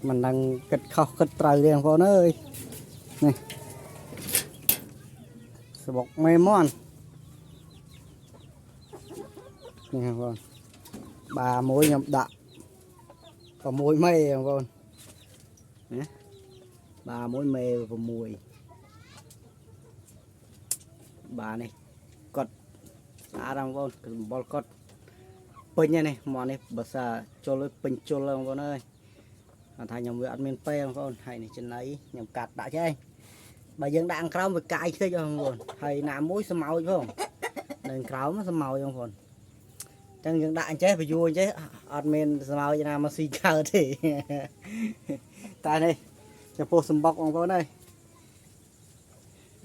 មិនដឹងគិតខុសគិតត្រូវទេបងប្អូនអើយនេះសបុកមេមន់នេះបងប្អូនបាមួយខ្ញុំដាក់6មេបងប្អូនណាបាមួយមេ6បានេះកត់ស្អាតបងប្អូនសម្បុរកត់ពេញហើយនេះមន់នេះបើសាជុលពេញជុលបងប្អូនអើយ គាត់ថាខ្ញុំវាអត់មានពេលបងប្អូនហើយនេះចំណីខ្ញុំកាត់ដាក់ចេះបើយើងដាក់ក្រោមវាកាយខ្ទេចបងប្អូនហើយណាមួយស្មោចផងនៅក្រោមស្មោចបងប្អូនអញ្ចឹងយើងដាក់អញ្ចេះបញ្យួរអញ្ចេះអត់មានស្មោចណាមកស៊ីកើតទេ តែនេះចំពោះសម្បុកបងប្អូនអើយ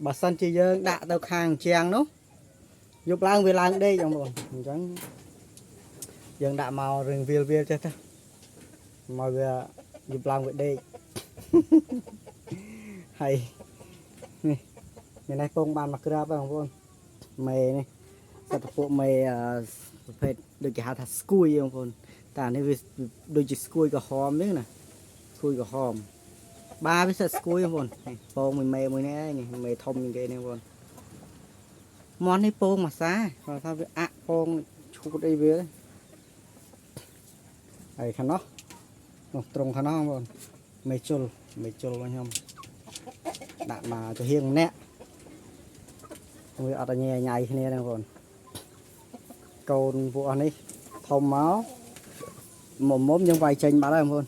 បើសិនជាយើងដាក់ទៅខាងជាងនោះយប់ឡើងវាឡើងដេកបងប្អូនអញ្ចឹងយើងដាក់មករឿងវាលវាលចេះទៅមកវា យប់ឡើងវាដេក ហើយនេះមាននេះពងបានមកក្របហ្នឹងបងប្អូនមេនេះសត្វពួកមេអឺប្រភេទដូចគេហៅថាស្គួយបងប្អូនតែអានេះវាដូចជាស្គួយក្រហមហ្នឹងណាស្គួយក្រហមបាវាសិតស្គួយបងប្អូននេះពងមួយមេមួយនេះឯងនេះមេធំជាងគេនេះបងប្អូនមន់នេះពងមួយសាគាត់ថាវាអាក់ពងឈួតអីវាហើយខាងនោះ នោះត្រង់ខាងនោះបងប្អូនមេជុលមេជុលរបស់ខ្ញុំដាក់មកចំហៀងម្នាក់វាអត់ឲ្យញ៉ៃញ៉ៃគ្នាទេបងប្អូនកូនពួកអស់នេះធំមកមុំមុំយើងវាយចេញបាត់ហើយបងប្អូន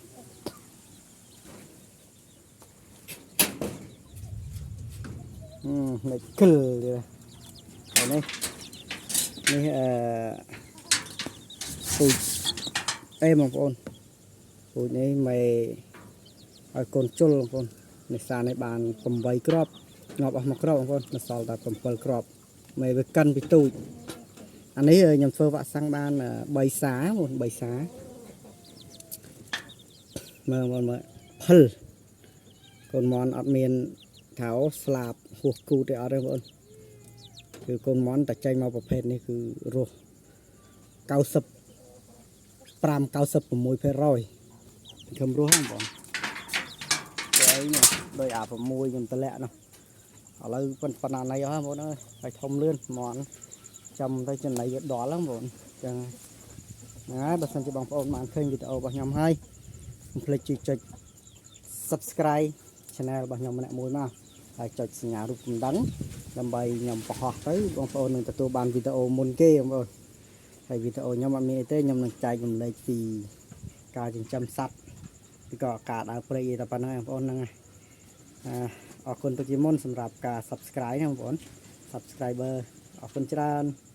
អឺនេះគិលទៀតហើយនេះនេះអឺពូជអេបងប្អូនពូជនេះមេ ឲ្យកូនជុលបងប្អូននេះសានេះបាន8គ្រាប់ងាប់អស់មួយគ្រាប់បងប្អូននៅសល់តែ7គ្រាប់មេវាកិនពីទូចអានេះខ្ញុំធ្វើវ៉ាក់សាំងបាន3សាបងប្អូន3សាមើលបងប្អូនមើលផលកូនមន់អត់មានថាអូស្លាបហួសគូទេអត់ទេបងប្អូនគឺកូនមន់តែចេញមកប្រភេទនេះគឺរស់95 96%ខំរស់ហ្នឹងបងប្អូន គេអីនេះដោយអា6ខ្ញុំតម្លាក់នោះឥឡូវប៉ុណ្ប៉ុណ្ណាណីអស់ហ្នឹងបងប្អូនអើយហើយធំលឿនមន់ចាំទៅចំណីវាដល់ហ្នឹងបងប្អូនអញ្ចឹងហ្នឹងហើយបើសិនជាបងប្អូនបានឃើញវីដេអូរបស់ខ្ញុំហើយកុំភ្លេចជួយចុច Subscribe Channel របស់ខ្ញុំម្នាក់មួយមកហើយចុចសញ្ញារូបកណ្ដឹងដើម្បីខ្ញុំបង្ហោះទៅបងប្អូននឹងទទួលបានវីដេអូមុនគេបងប្អូនហើយវីដេអូខ្ញុំអត់មានអីទេខ្ញុំនឹងចែករំលែកពីការចិញ្ចឹមសត្វ ពីក៏ការដើរព្រៃអីតែប៉ុណ្្នឹងឯងបងប្អូនហ្នឹងហើយអាអរគុណទុកជាមុនសម្រាប់ការ Subscribe ណាបងប្អូន Subscriber អរគុណច្រើន។